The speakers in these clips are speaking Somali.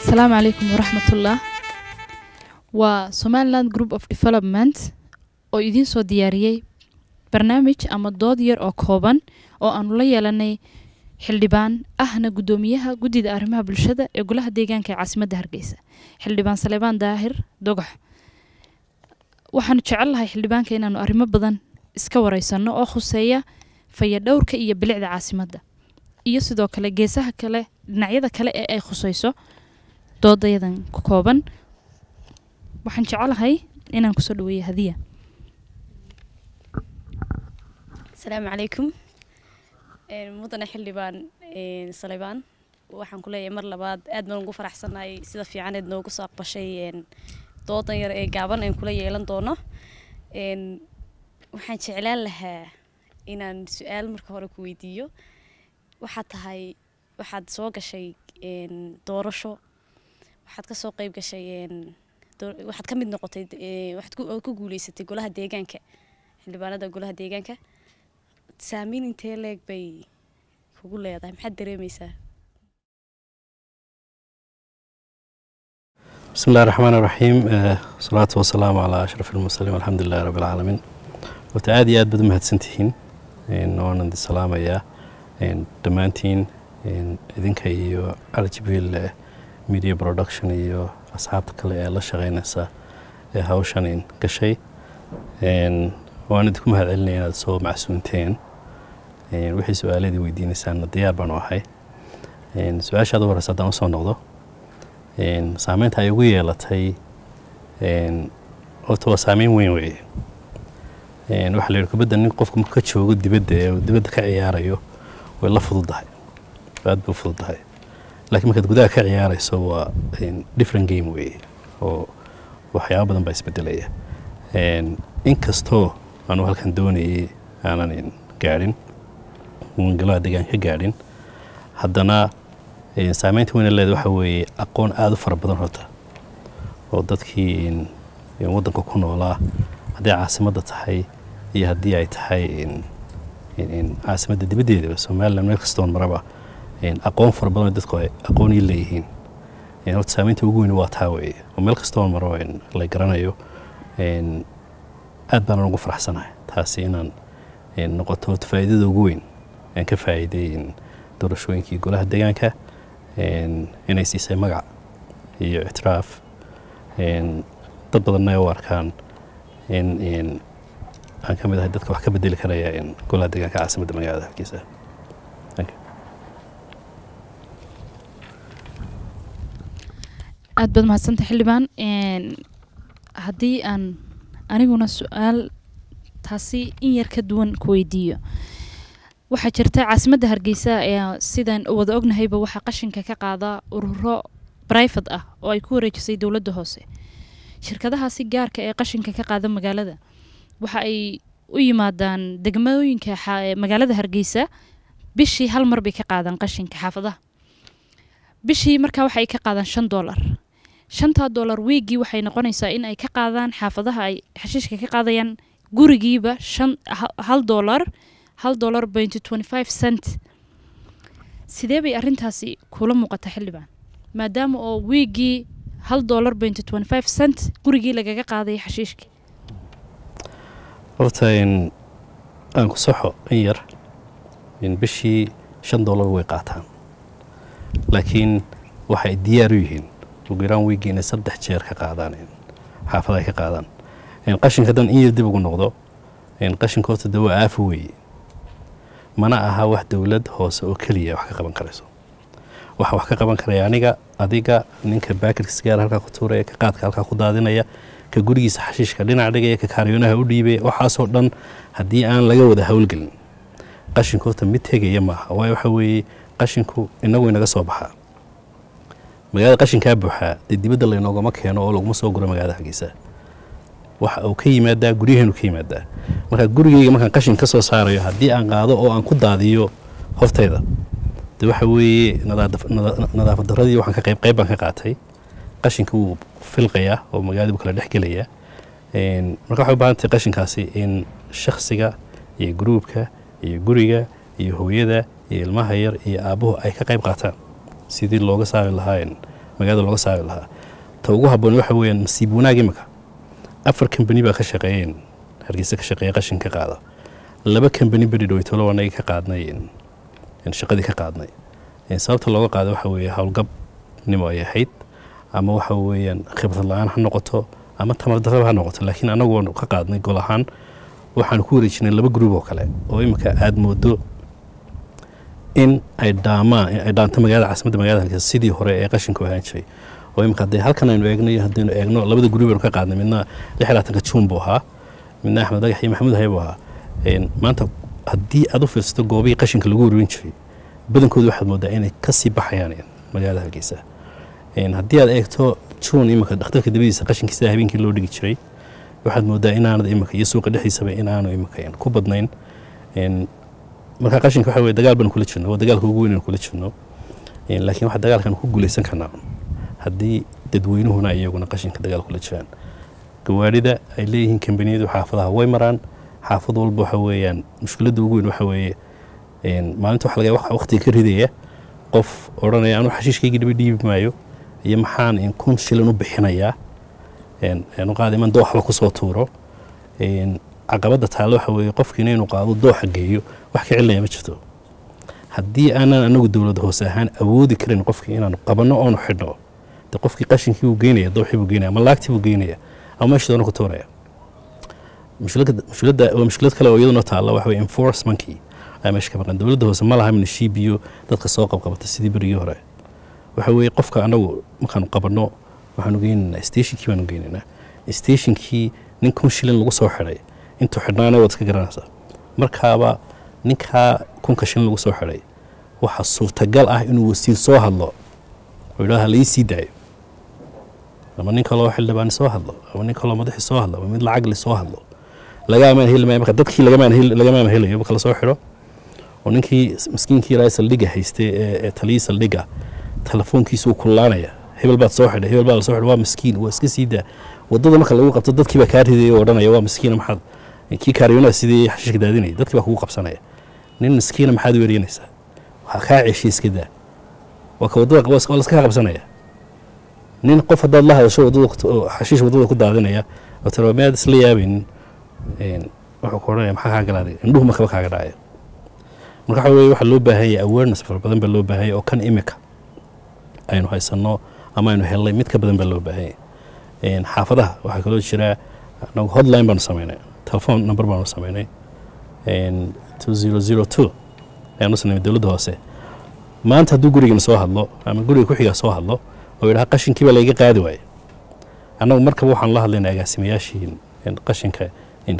Asalaamu calaykum waraxmatullah. Waa Somaliland Group of Development oo idiin soo diyaariyey barnaamij ama dood yar oo kooban oo aanu la yeelanay xildhibaan ahna guddoomiyaha guddida arrimaha bulshada ee golaha deegaanka ee caasimadda Hargeysa, Xildhibaan Saleebaan Daahir Dogox. Waxaanu jecel lahay xildhibaanka inaanu arrimo badan iska wareysano oo khuseeya fayadhowrka iyo bilicda caasimadda, iyo sidoo kale geesaha kale, dhinacyada kale ee ay khuseyso. Doodayadan ku kooban waxaan jecelahay inaan kusoo dhaweeyo Hadiya. Asalaamu calaykum, mudane xildhibaan Saleebaan. Waxaan ku leeyahay mar labaad aad baan ugu faraxsanahay sida fiicaneed noogu soo aqbashay doodan yar ee gaaban aan kula yeelan doono. Waxaan jeclaan lahaa inaan su-aal marka hore ku weydiiyo. Waxaad tahay, waxaad soo gashay doorasho, waxaad kasoo qeyb gashay, waxaad ka mid noqotay, waxaad ku guuleysatay golaha deegaanka, xildhibaanada golaha deegaanka. Saameyn intee leeg bay kugu leedahay? Maxaad dareemeysaa? بسم الله الرحمن الرحيم، الصلاة والسلام على أشرف المرسلين والحمد لله رب العالمين. Horta aad iyo aad baad u mahadsantihiin, waanan idin salaamayaa dhammaantiin, idinka iyo Cali Jibriil Media Production iyo asxaabta kale ee la shaqeynaysa ee hawshan gashay. Waan idinku mahad celinaya inaad soo macsuunteen. Wixii su-aaladii weydiinaysaanna diyaar baan u ahay. Su-aashaad u horeysa haddaan usoo noqdo, saameynta ay ugu yeelatay horta waa saameyn weyn weeye. Waxaa la yidhi kubadda nin qofku marka ka joogo dibadda ee uu dibadda ka ciyaarayo way la fududahay, aad bay u fududahay, laakiin markaad gudaha ka ciyaarayso waa different game weeye oo waxyaabo badan baa isbedelaya. Inkastoo aanu halkan doonayay aanan gaadhin, golaha deegaan ka gaadhin, haddana saameynta weyna leeda waxa weeye aqoon aada u fara badan horta oo dadkii waddanka ku noolaa, haddii caasimadda tahay iyo haddii ay tahay caasimadda dibaddeedaba, Somaliland meel kastoon maraba, aqoon fara badan oo dadku ay aqoon ii leeyihiin. Horta saameynta ugu weyn waa taa weeye oo meel kastoon maro la garanayo. Aad baanan ugu faraxsanahay taasi inaan noqoto horta faa'iidada ugu weyn aan ka faa'iiday doorashooyinkii golaha deegaanka, inay siisay magac iyo ictiraaf, dad badanna ay u arkaan in aan ka mid ahay dadka wax ka bedeli karaya golaha deegaanka caasimadda magaalada Hargeysa. Thank you. Aad baad mahadsantay, xildhibaan. Haddii aan aniguna su-aal taasi in yar ka duwan ku weydiiyo, waxaa jirta caasimadda Hargeysa ee sidaan wada ognahayba waxaa qashinka ka qaada ururo private ah oo ay ku wareejisay dowladda hoose. Shirkadahaasi gaarka ee qashinka ka qaada magaalada waxa ay u yimaadaan degmooyinka magaalada Hargeysa. Bishii hal mar bay ka qaadaan qashinka xaafadaha. Bishii markaa waxa ay ka qaadaan $5. $5 wiigii waxay noqonaysaa in ay ka qaadaan xaafadaha ay xashiishka ka qaadayaan gurigiiba shan $1, $1.25. Sidee bay arrintaasi kula muuqata, xildhibaan, maadaama oo wiigii $1.25 gurigii lagaga qaadaya xashiishka? Horta in aan ku saxo in yar, in bishii $5 way qaataan, laakiin waxay diyaar u yihiin ugu yaraan wiigii inay saddex jeer ka qaadaan xaafada ay ka qaadaan qashinka. Haddaan in yar dib ugu noqdo, qashinka horta de waa aafo weeye, mana aha wax dowlad hoose oo keliya wax ka qaban karayso. Waxa wax ka qaban karaya aniga, adiga, ninka baakirka sigaar halkaa ku tuuraya, ka qaadka halkaa ku daadinaya, ka gurigiisa xashiishka dhinac dhigaya, ka kaariyoonaha u dhiibaya. Waxaasoo dhan haddii aan laga wada howlgelin, qashinku horta mid tegaya maaha. Waayo waxa weeye qashinku inagu inaga soo baxaa magaalada. Qashinkaa buuxaa dee dibadda laynoogama keeno oo laguma soo guro magaalada Hargeysa. Waxa uu ka yimaadaa guryaheenu ka yimaadaa. Marka gurigeyga markaan qashin ka soo saarayo, haddii aan qaado oo aan ku daadiyo hortayda, de waxa weeye nadaafad darradii waxaan ka qayb qayb baan ka qaatay. Qashinka wuu filqayaa oo magaalada buu kala dhex gelayaa. Marka waxay u baahan tahay qashinkaasi in shakhsiga iyo gruubka iyo guriga iyo hooyada iyo ilmaha yar iyo aabbuhu ay ka qayb qaataan sidii looga saari lahaa. Magaalada looga saari lahaa ta ugu habboon waxa weeyaan, nasiib wanaag imika 4 kambani baa ka shaqeeyeen Hargeysa, ka shaqeeya qashin ka qaada. 2 kambani beri dhoweytolo annaga ka qaadnay, shaqadii ka qaadnay. Sababta looga qaado waxa weeye howlgabnimo ay ahayd, ama waxa weeyaan khibrad la-aan ha noqoto ama tamar darraba ha noqoto, laakiin anagu waanu ka qaadnay gol ahaan. Waxaanu ku wareejinay 2 group oo kale oo imika aada moodo in ay dhaamaan, ay dhaanto magaalada caasimadda, magaalada Hargeysa, sidii hore ee qashinku ahaan jiray. Oo imika haddii halkan aynu eegno iyo haddaynu eegno labada group aynu ka qaadnay, midna 26-ka Juun buu ahaa, midna Axmed Dhagax iyo Maxamuud Haye buu ahaa. Maanta haddii aad u fiirsato goobihii qashinka lagu ururin jiray, badankoodu waxaad moodaa inay kasii baxayaan magaalada Hargeysa. Haddii aad eegto Juun imika dhakhtarka dabadiisa qashinkiisa habeenkii loo dhigi jiray, waxaad moodaa inaanad imika iyo suuqa dhexdiisaba inaanu imika ku badnayn. Marka qashinka waxa weye dagaal baanu kula jirno, waa dagaalka ugu weyn aynu kula jirno, laakiin waxa dagaalkan ku guuleysan karnaa haddii dadweynuhuna iyaguna qashinka dagaal kula jiraan. Gawaarida ay leeyihiin kambaniyadu xaafadaha way maraan, xaafad walba. Waxa weeyaan mushkiladda ugu weyn waxa weeye maalinta waxa laga yaaba waqtiga ka ridaya qof odhanaya, "Anu xashiishkayga dhibi dhiibi maayo," iyo "Maxaan 1000 shilin u bixinayaa nu qaada iman dooxba kusoo tuuro?" Caqabadda taale waxa weeye qofkiina inuu qaado dooxa geeyo, wax ka celinaya ma jirto. Haddii aanan anagu dowlad hoose ahaan awoodi karin qofkii inaanu qabanno oonu xidhno, de qofkii qashinkii buu geynaya, dooxii buu geynaya ama laagtii buu geynaya ama meeshii doona ku tuuraya. Mushkiladda waa mushkilad kale oo iyaduna taalla. Waxa weye enforcementkii ayaa meesha ka maqan. Dowladda hoose ma laha minishiibiyo dadka soo qabqabata sidii berigii hore. Waxa weeye qofka anagu markaanu qabanno waxaanu geynaynaa stationkii baanu geynaynaa. Stationkii nin 1000 shilin lagu soo xidhay intuu xidhnaana waad iska garanaysaa. Markaaba ninkaa 1000-ka shilin lagu soo xidhay waxaa suurtagal ah inuu wasiir soo hadlo oo yidhaha la ii sii daayo, ama nin kaloo xildhibaani soo hadlo, ama nin kaloo madaxi soo hadlo, ama mid lacagli soo hadlo. Laga amaan heli maayo. Marka dadkii lagama amaan helayo marka lasoo xidho oo ninkii miskiinkii ilaahay saldhigga haystay ee taliyii saldhigga telefoonkiisu uu kullaanaya, "Hebel baad soo xidhay, hebel baa la soo xidhay, waa miskiin, waa iska sii daa." Waddada marka lagu qabto dadkii baa kaa ridaya oo odhanaya, "Waa miskiina maxaad?" Kii kaariyoonaha sidii xashiishka daadinaya dadkii baa kugu qabsanaya, "Nin miskiina maxaad u eryanaysaa? Waxaa kaa ceshay, iska daa." Waa ka waddada waa la iska qabsanaya. Nin qof haddaad la hadasho waddada xashiish waddada ku daadinaya oo tira, "Miyaad isla yaabaynin?" Wuxuu ku odhanaya, "Maxaa kaa galaaday?" Indhuhu markaba kaaga dhacaya. Marka waxa weeye waxaa loo baahan yahay awareness fara badan baa loo baahan yahay, oo kan imika aynu haysanno ama aynu helnay mid ka badan baa loo baahan yahay. Xaafadaha waxaa kaloo jira anagu hotline baanu sameynay, telephone number baanu sameynay, 2002 ayaanu sameynay dowladda hoose. Maanta hadduu gurigana soo hadlo ama guriga ku-xigaa soo hadlo oo yidhaha, "Qashinkii baa layga qaadi waaye," annagu markaba waxaan la hadlaynaa agaasimayaashii qashinka,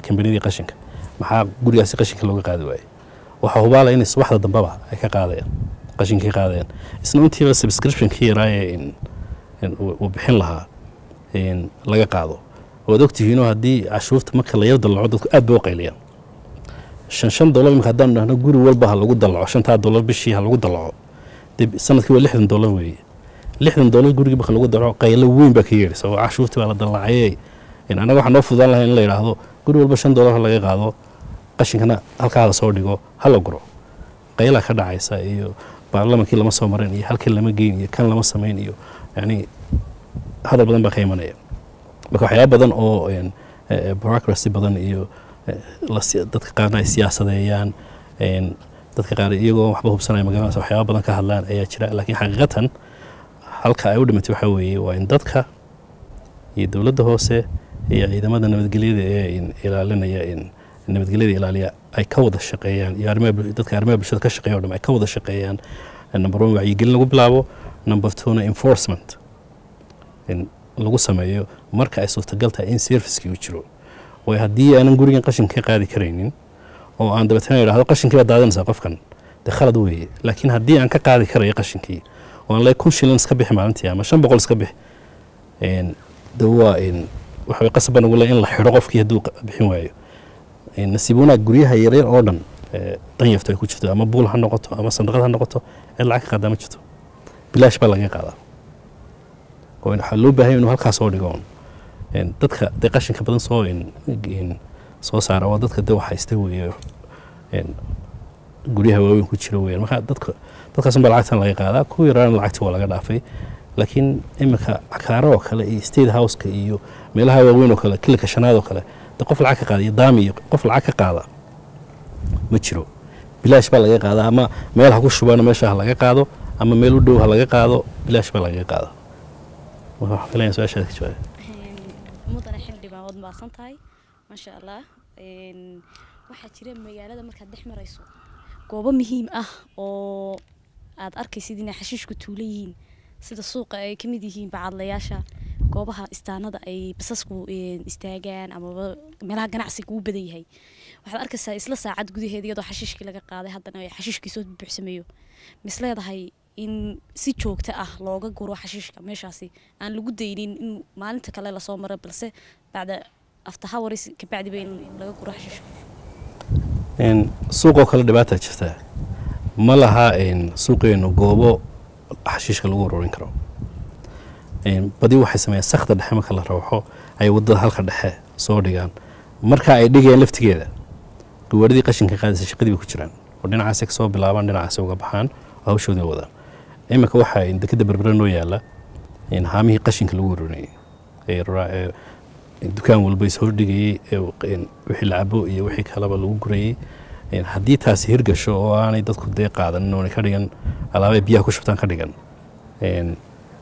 kambaniyadii qashinka, maxaa gurigaasi qashinka looga qaadi waaye? Waxaa hubaala inay subaxda dambeba ay ka qaadayaan qashinkii qaadayaan, isna intiiba subscriptionkii yaraaye uu bixin lahaa laga qaado. Waad ogtihiinoo haddii cashuurta marka la yar dallaco dadku aad bay u qayliyaan. 5 $5 imika haddaanu dhahno guri walba ha lagu dallaco, $5 bishii ha lagu dallaco, dee sanadkii waa $60 weeye. $60 gurigii marka lagu dallaco qaylo weyn baa ka yeedhaysa oo cashuurtii baa la dallacayay. Annaga waxaa noo fududaan lahay in la yidhaahdo guri walba $5 ha laga qaado, qashinkana halkaa hala soo dhigo, ha la guro. Qaylaa ka dhacaysa iyo baarlamankii lama soo marin iyo halkii lama geyn iyo kan lama samayn iyo yacni hadal badan baa ka imanaya. Marka waxyaaba badan oo bureaucracy badan iyo dadka qaarna ay siyaasadeeyaan, dadka qaar iyagoo waxba hubsanaya magaranaysa waxyaaba badan ka hadlaan ayaa jira. Laakiin xaqiiqatan halka ay u dhimatay waxaa weeye waa in dadka iyo dowladda hoose iyo ciidamada nabadgelyada ee ilaalinaya nabadgelyada ilaaliya ay ka wada shaqeeyaan, iyo arrimaha dadka arrimaha bulshada ka shaqeeya o dham ay ka wada shaqeeyaan. Number one wacyigelin lagu bilaabo, number two-na enforcement in lagu sameeyo marka ay suurtagal tahay in servicekii uu jiro. Waayo haddii aanan gurigan qashinka ka qaadi karaynin oo aan dabeetana idhahdo, "Qashinkii baad daadinaysaa qofkan," dee khalad weeye. Laakiin haddii aan ka qaadi karayo qashinkii oo aan leeyahay 1000 shilin iska bixi maalintii ama 500 iska bixi, de waa waxa way qasab baan ugu leeyahay in la xidho qofkii hadduu bixin waayo. Nasiib wanaag guryaha yaryar oo dhan danyartu ay ku jirto, ama buul ha noqoto ama sandaqad ha noqoto, cid lacag ka qaadaa ma jirto, bilaash baa laga qaadaa. Oo waxaa loo baahan yahay inuu halkaas soo dhigo. Dadka dee qashinka badan soo saara waa dadka dee wax haysta weeye, guryaha waaweyn ku jira weeyaan. Marka dadkaas unbaa lacagtan laga qaadaa, kuwii yaraana lacagti waa laga dhaafay. Laakiin iminka Cakaaro oo kale iyo State Houseka iyo meelaha waaweyn oo kale, Kililka Shanaad oo kale, de qof lacag ka qaada iyo Daami iyo qof lacag ka qaada ma jiro. Bilaash baa laga qaadaa, ama meel ha ku shubano meesha ha laga qaado, ama meel u dhow ha laga qaado, bilaash baa lagaga qaada. Marka waxaan filayaa su-aashaada ka jawaabay. Mudane xildhibaan, waad mahadsan tahay, maasha Allah. Waxaa jira magaalada markaad dhex marayso goobo muhiim ah oo aad arkaysid inay xashiishku tuulo yihiin, sida suuqa ay ka mid yihiin bacadlayaasha, goobaha istaanada ay basasku istaagaan, amaba meelaha ganacsiga uu badan yahay. Waxaad arkaysaa isla saacad gudaheeda iyadoo xashiishkii laga qaaday, haddana ay xashiishkii soo buuxsameeyo. Mis leedahay in si joogto ah looga guro xashiishka meeshaasi, aan lagu daynin in maalinta kale lasoo maro, balse bacda after hours kabacdiba in laga guro xashiishka? Suuqoo kale dhibaataa jirta ma laha. Suuqeenu goobo xashiishka lagu ururin karo. Badi waxay sameeyaan sakda dhexe marka la rawxo ay waddada halka dhexe soo dhigaan. Marka ay dhigayaan laftigeeda, gawaaridii qashinka qaadaysa shaqadii bay ku jiraan oo dhinacaasay kasoo bilaabaan, dhinacaasay uga baxaan oo hawshoodii wadaan. Iminka waxaa dekeda Berbere noo yaala haamihii qashinka lagu ururinayay ee dukaan walba is hordhigayey, wixii la cabo iyo wixii kaleba lagu gurayey. Haddii taasi hirgasho oo aanay dadku dee qaadanin oonay ka dhigan alaabay biyaha ku shubtaan ka dhigan,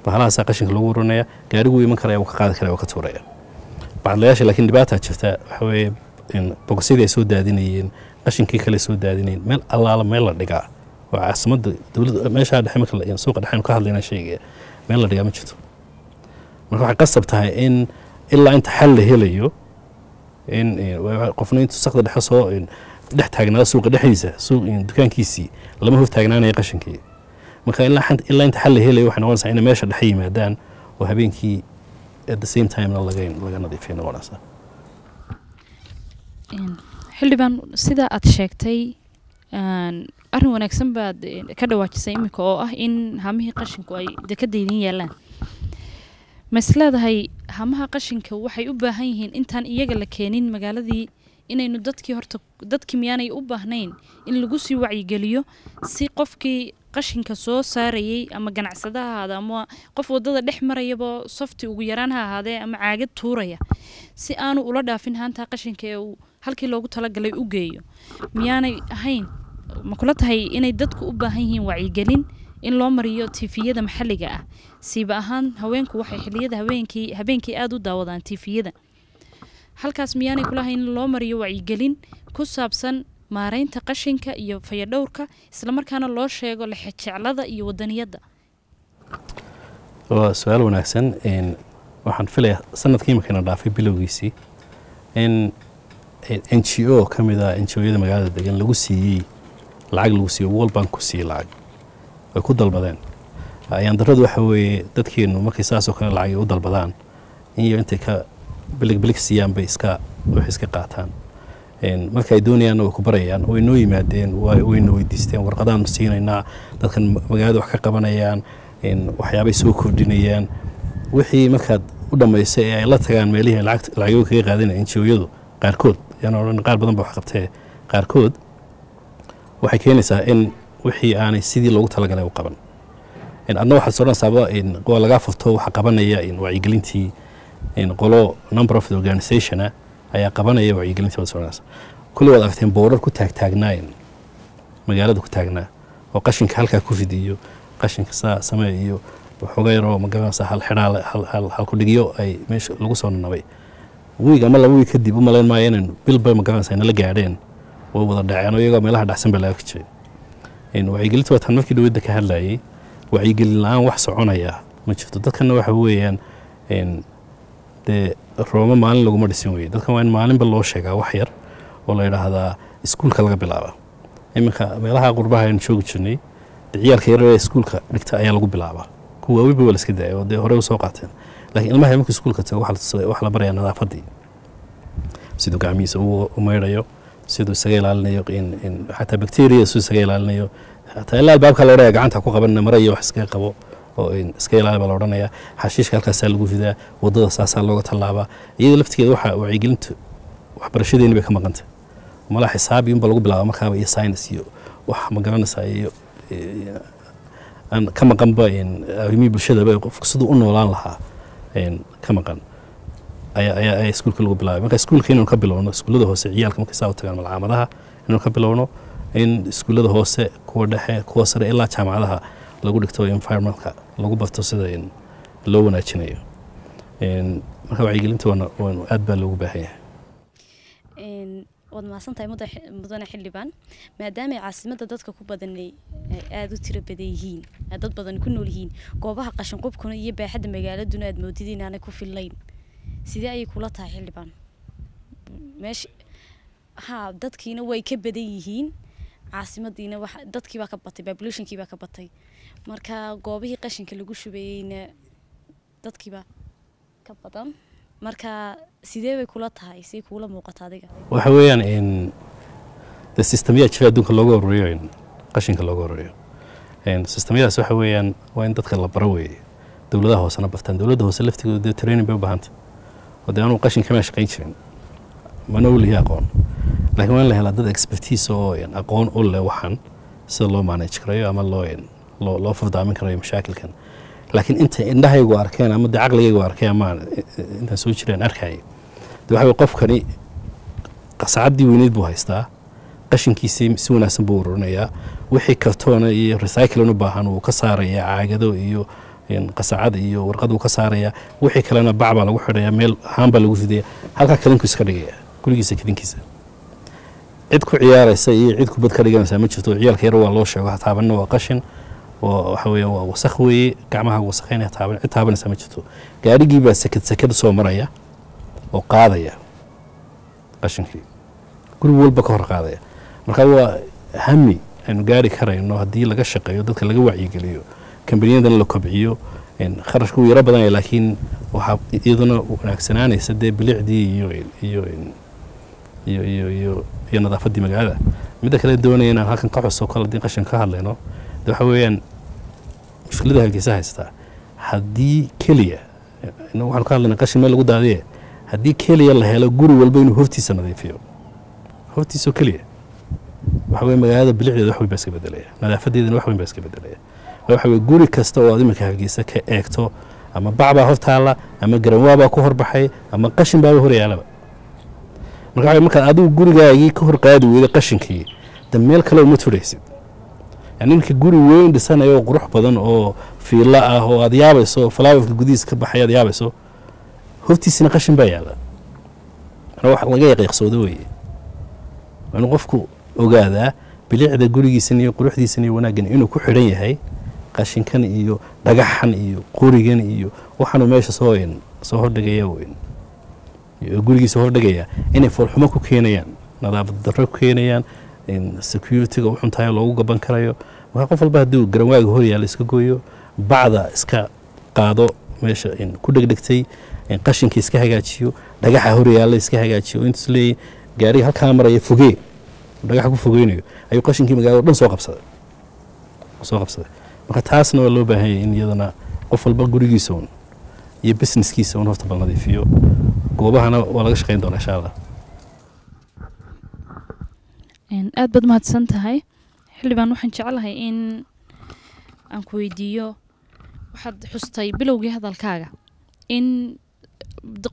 bahalahaasaa qashinka lagu ururinaya, gaarigu iman karaya, wuu ka qaadi karaya, wuu ka tuuraya bacadlayaasha. Laakiin dhibaataa jirta waxa weeye bogosyadii ay soo daadinayeen, qashinkii kale soo daadinayeen, meel allaala meel la dhigaa oo caasimadda dowladda meeshaa dhexe marka suuqa dhexe aynu ka hadlayna sheegaya, meel la dhigaa ma jirto. Marka waxay qasab tahay in ilaa inta xal la helayo in qofna intuu sakda dhexe soo dhex taagnaado suuqa dhexdiisa, suuq dukaankiisii lama hor taagnaanayo qashinkii. Marka ilaa inta xal la helayo waxay noqonaysaa inay meesha dhexe yimaadaan oo habeenkii at the same timena laga nadiifiyo noqonaysaa. Xildhibaan, sida aad sheegtay, arrin wanaagsan baad ka dhawaajisay iminka oo ah in haamihii qashinku ay dekada idin yaalaan. Ma is leedahay haamaha qashinka waxay u baahan yihiin intaan iyaga la keenin magaaladii inaynu dadkii horta, dadkii miyaanay u baahnayn in lagu sii wacyigeliyo, si qofkii qashinka soo saarayay ama ganacsadaha ahaada ama qof wadada dhex marayaba, softi ugu yaraan ha ahaadee ama caagad tuuraya, si aanu ula dhaafin haantaa qashinka ee uu halkii loogu talagalay u geeyo? Miyaanay ahayn, ma kula tahay inay dadku u baahan yihiin wacyigelin in loo mariyo TV-yada maxalliga ah? Siiba ahaan haweenku waxay xilliyada habeenkii aada u daawadaan TV-yada halkaas. Miyaanay kula hayn in loo mariyo wacyigelin ku saabsan maareynta qashinka iyo fayadhowrka, islamarkaana loo sheego lexejeclada iyo wadaniyadda? Waa su-aal wanaagsan. Waxaan filayaa sanadkii imakana dhaafay bilowgiisii in NGO ka mid ah NGO-yada magaalada degan lagu siiyey lacag, lagu siiyey, World Bank ku siiyey lacag ay ku dalbadeen. Ayaan daradu waxa weeye dadkeenu markay saasoo kale lacag ay u dalbadaan, in iyo intay ka bilig bilig siiyaan bay iska wax iska qaataan. Marka ay doonayaanna way ku barayaan, way noo yimaadeen, wayna weydiisteen warqadaanu siinaynaa dadkan magaalada wax ka qabanayaan, waxyaabay soo kordhinayaan. Wixii markaad u dhammaysay ee ay la tagaan meelihii ay lacag lacagyo kaga qaadanaya NGO-yadu qaarkood, yaan odhan qaar badan ba wax qabtee, qaarkood waxay keenaysaa in wixii aanay sidii loogu talagalay u qaban. Adna waxaad sodhanaysaaba waa lagaa furto, waxa qabanaya wacyigelintii qolo number of the organization ayaa qabanaya wacyigelintii baad sodhanaysaa. Kulli waad aragteen boorar ku taagtaagnaayen magaalada ku taagnaa oo qashinka halkaa ku rid iyo qashinka saa samee iyo waxooga yaroo magaranaysa hal xidhaale hal ku dhigyo ay meesha lagu soo nanabay. Wiig ama 2 wiig kadib, u malayn maayo inay bilba magaranaysa nala gaadheen, way wada dhaceen oo iyagoo meelaha dhacsan baa laga jiray. Wacyigelinta waa tan markii dowladda ka hadlayay. Wacyigelin la-aan wax soconaya ma jirto. Dadkana waxa weeyaan dee Rooma maalin laguma dhisin weye. Dadkan waa in maalinba loo sheegaa wax yar oo la yidhaahdaa iskuulka laga bilaaba. Iminka meelaha qurbaha aynu joogi jirnay, dee ciyaalka yaryar ee iskuulka dhigta ayaa lagu bilaabaa. Kuwa waaweynba waa la iska daaya oo dee horey usoo qaateen, laakiin ilmaha markuu iskuulka tago waxaa la barayaa nadaafaddii, siduu gacmihiisa u maydhayo, siduu isaga ilaalinayo in xataa bacteria, siduu isaga ilaalinayo xataa ilaa albaabka la odhanaya gacanta ku qaban, mara iyo wax iskaga qabo oo iska ilaali baa la odhanaya. Xashiishka halkaasaa lagu ridaa, waddada saasaa looga tallaabaa. Iyada laftigeeda waxa wacyigelintu waxbarashadeeni bay ka maqantay. Malaa xisaab iyunba lagu bilaaba markaaba iyo science iyo wax ma garanaysaa iyo Aan ka maqanba arrimihii bulshadaba, qofku siduu u noolaan lahaa ka maqan ayaa iskuulka lagu bilaabay. Marka iskuulka inaynu ka bilowno, iskuullada hoose, ciyaalka markay saa u tagaan malcaamadaha inaynu ka bilowno, in iskuullada hoose, kuwa dhexe, kuwa sare ilaa jaamacadaha lagu dhigto environmentka, lagu barto sida loo wanaajinayo. Marka wacyigelinta waana aad baa loogu baahan yahay. Waad mahadsantahay, mudane xildhibaan. Maadaamay caasimadda dadka ku badanay ay aada u tiro badan yihiin, ay dad badan ku nool yihiin, goobaha qashin qubkuna iyo baaxadda magaaladuna aad moodid inaanay ku fillayn, sidee ayay kula tahay, xildhibaan? Meesha ha dadkiina way ka badan yihiin, caasimadiina wax dadkii baa ka batay, populationkii baa ka batay, marka goobihii qashinka lagu shubayeyna dadkii baa ka badan. Marka sidee bay kula tahay, sidee kuula muuqata adiga? Waxa weeyaan in de systemyaa jira adduunka looga ururiyo in qashinka looga ururiyo. Systemyadaas waxa weeyaan waa in dadka la baro weeye, dowladaha hoosena bartaan. Dowladda hoose laftigooda dee training bay u baahantay, oo dee anuu qashin kama shaqayn jirin, mana u lihi aqoon, laakiin waa in la helaa dad expertise oo aqoon u leh waxan sida loo manage karayo ama loo furdaamin karayo mashaakilkan. Laakiin inta indhahaygu arkeen ama dee caqligaygu arkay ama intaan soo jireen arkayay, de waxa weye qofkani qasacaddii weyneyd buu haystaa, qashinkiisii si wanaagsan buu ururinayaa, wixii kartoona iyo recycling u baahan wuu ka saarayaa, caagado iyo qasacad iyo warqad wuu ka saarayaa, wixii kalena bac baa lagu xidhayaa, meel haan baa lagu ridaya, halkaa kadinku iska dhigaya gurigiisa kadinkiisa. Cid ku ciyaaraysa iyo cid kubad ka dhiganaysa ma jirto. Ciyaalka yar waa loo sheego, ha taabanna, waa qashin, waa waxa weeyaan waa wasakh weeye, gacmaha wasakhaynaya, taaban. Cid taabanaysa ma jirto. Gaadhigii baa sekad sekad soo maraya oo qaadaya qashinkii, guri walba ka hor qaadaya. Marka waa hami aynu gaari karayno haddii laga shaqeeyo, dadka laga wacyigeliyo, kambaniyadana la kobciyo. Kharashku wuu yaro badanaya, laakiin waxaa iyaduna wanaagsanaanaysa dee bilicdii iyo nadaafaddii magaalada. Midda kale doonaya inaan halkan ka xuso, kol haddii qashin ka hadlayno, de waxa weeyaan mushkilada Hargeysa haystaa, haddii keliya inagu waxaanu ka hadlaynaa qashin meel lagu daadiye, haddii keliya la helo guri walba inuu hortiisa nadiifiyo, hortiisoo keliya, waxa weye magaalada bilicdeeda wax weyn baa iska bedelaya, nadaafadeedana wax weyn baa iska bedelaya. Waxa weye guri kasta oo aad iminka Hargeysa ka eegto, ama bac baa hor taalla, ama garanwaa baa ku horbaxay, ama qashin baaba hor yaalaba. Marka waxa markaad adigu gurigaagii ka hor qaadi weyda qashinkii, de meel kale uma turaysid. Yani ninka guri weyn dhisanaya oo qurux badan oo fiilo ah oo aad yaabayso, flowerka gudihiisa ka baxay aad yaabayso, hortiisina qashin baa yaala. Marka wax laga yaqiiqsoodo weeye. Waa inuu qofku ogaadaa bilicda gurigiisan iyo quruxdiisan iyo wanaaggan inuu ku xidhan yahay qashinkan iyo dhagaxan iyo qorigan iyo waxaanuu meesha soo hordhigaya weyn iyo gurigiisa hordhigaya inay foolxumo ku keenayaan, nadaafad darro ku keenayaan, security-ga u xuntahay loogu gaban karayo. Marka qof walba haddii uu garanwaaga hor yaalla iska gooyo, bacda iska qaado meesha ku dhegdhegtay, qashinka iska hagaajiyo, dhagaxa hor yaalla iska hagaajiyo, intaas leeyahy gaariga halkaa maraya fogee dhagaxa ku fogeynayo, ayuu qashinkii magaalada o dhan soo qabsaday. Marka taasna waa loo baahan yahay in iyadana qof walba gurigiisa un iyo businesskiisa un horta bal nadiifiyo. Goobahana waa laga shaqeyn doonaa, insha Allah. Aad baad mahadsan tahay, xildhibaan. Waxaan jeclahay in aan ku weydiiyo, waxaad xustay bilowgii hadalkaaga in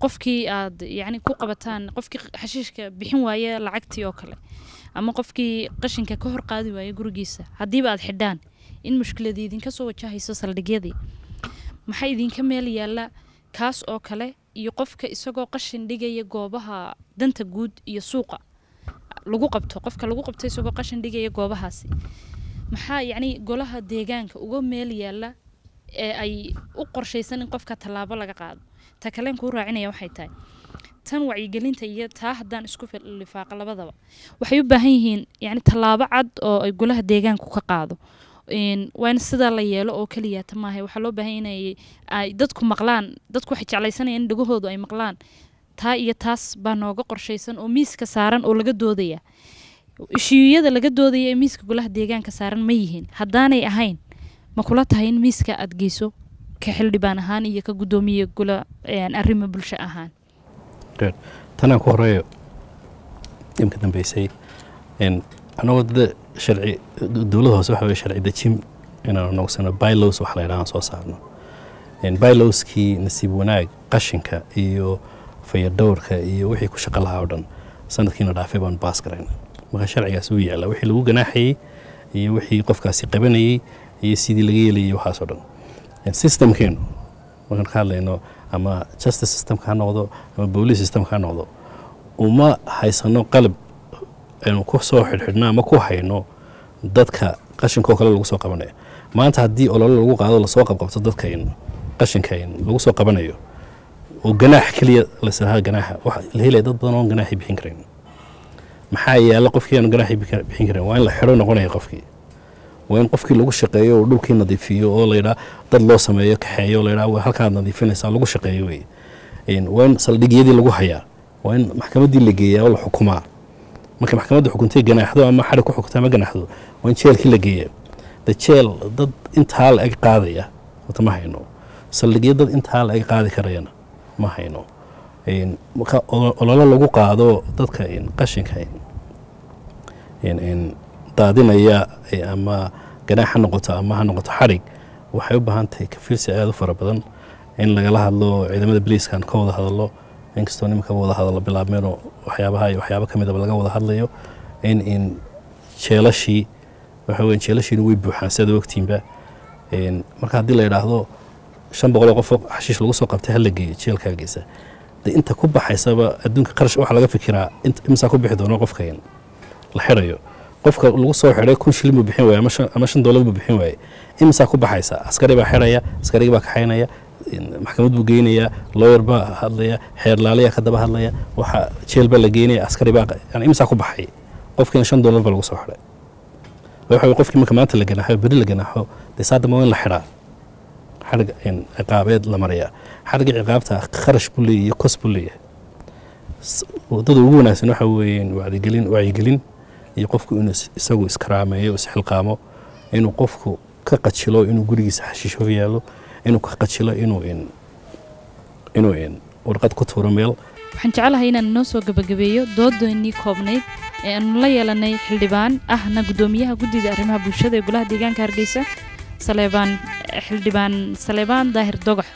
qofkii aad yacni ku qabataan, qofkii xashiishka bixin waaye lacagtii oo kale, ama qofkii qashinka ka hor qaadi waaye gurigiisa, haddiiba aad xidhaan in mushkiladii idinka soo wajahayso saldhigyadii. Maxaa idinka meel yaalla kaas oo kale, iyo qofka isagoo qashin dhigaya goobaha danta guud iyo suuqa lagu qabto, qofka lagu qabto isagoo qashin dhigaya goobahaasi, maxaa yacni golaha deegaanka uga meel yaalla ee ay u qorshaysan in qofka tallaabo laga qaado? Ta kaleen kuu raacinaya waxay tahay tan wacyigelinta iyo taa haddaan isku lifaaqo, labadaba waxay u baahan yihiin yacni tallaabo cad oo ay golaha deegaanku ka qaado. Waa in sidaa la yeelo oo keliya ta maaha. Waxaa loo baahan inay ay dadku maqlaan, dadku waxay jeclaysanayaan in dhagahoodu ay maqlaan taa iyo taas baa nooga qorshaysan oo miiska saaran oo laga doodaya. Issueyada laga doodaya ee miiska golaha deegaanka saaran ma yihiin? Haddaanay ahayn, ma kula tahay in miiska aad geyso ka xildhibaan ahaan iyo ka guddoomiye gola arrimo bulsho ahaan? Good. Tanaan ku horeeyo imka dambeysay, anagoo dada sharci dowladda hoose waxa weye sharci dejin Inaanu noqsano bylaws wax la yidhaha soo saarno. Bylawskii, nasiib wanaag, qashinka iyo fayadhowrka iyo wixii ku shaqo lahaa oo dhan sanadkiina dhaafay baanu baas garayna. Marka sharcigaas uu yaalla, wixii lagu ganaaxayey iyo wixii qofkaasi qabanayey iyo sidii laga yeelayay, waxaas oo dhan. Systemkeenu markaan ka hadlayno, ama justice systemka ha noqdo ama police systemka ha noqdo, uma haysano qalab aynu ku soo xidhxidhno ama ku hayno dadka qashinkoo kale lagu soo qabanayo. Maanta haddii olole lagu qaado, lasoo qabqabto dadka in qashinka in lagu soo qabanayo oo ganaax keliya lasirahaa, ganaaxa waxa la helaya dad badan oon ganaaxii bixin karayn. Maxaa yaala qofkii aanu ganaaxii bixin karayn? Waa in la xidho noqonaya qofkii, waa in qofkii lagu shaqeeyo oo dhulkii nadiifiyo oo la yidhaa dad loo sameeyo kaxeeyo, la yidhaa halkaad nadiifinaysaa, lagu shaqeeyo wey. Waa in saldhigyadii lagu hayaa, waa in maxkamaddii la geeyaa oo la xukumaa. Marka maxkamadda xukuntay, ganaaxdo ama xarig ku xukunta ama ganaaxdo, waa in jeelkii la geeyaa. De jeel dad intaa la eg qaadaya horta ma hayno, saldhigyo dad intaa la eg qaadi karayana ma hayno. Marka ololo lagu qaado dadka qashinka daadinaya, ama ganaax ha noqoto ama ha noqoto xarig, waxay u baahan tahay kafiirsi aada u fara badan, in lagala hadlo ciidamada boliiskan, ka wada hadalo, inkastoo nimanka wada hadalo bilaabmeenoo waxyaabaha iyo waxyaabo ka midaba laga wada hadlayo. In jeelashii, waxa weeye, jeelashiina way buuxaan sidaad ogtiinba. Marka haddii la yidhaahdo 500 oo qof oo xashiish lagu soo qabtay hala geeyo jeelka Hargeysa, dee inta ku baxaysaba adduunka qarash waxaa laga fikiraa imsaa ku bixi doono qofka in la xirayo. Qofka lagu soo xiray 1000 shilin buu bixin waaya ama $5 buu bixin waayey, imisaa ku baxaysa? Askari baa xiraya, askarigii baa kaxaynaya, maxkamad buu geynayaa, lawyer baa hadlaya, xeerlaalayaa ka daba hadlaya, waxa jeel baa la geynaya, askari baa, yani imisaa ku baxay? Qofkiina $5 baa lagu soo xiray. Waxa weye, qofkii marka maanta la ganaaxo, beri la ganaaxo, dee saa damba waa in la xiraa, xarig ciqaabeed la mariyaa. Xarigga ciqaabta kharash buu leeyahay, kos buu leeyahay. Waddada ugu wanaagsan waxa weeye wacyigelin iyo qofku inuu isagu iskaraameeyo, isxilqaamo, inuu qofku ka qajilo inuu gurigiisa xashiish hor yaallo, inuu ka qajilo inuu warqad ku tuuro meel. Waxaan jeclahay inaan inoo soo gabagabeeyo doodoynii koobnayd ee aanu la yeelanay xildhibaan ahna guddoomiyaha guddida arrimaha bulshada ee golaha deegaanka Hargeysa, Saleebaan, xildhibaan Saleebaan Daahir Dogox.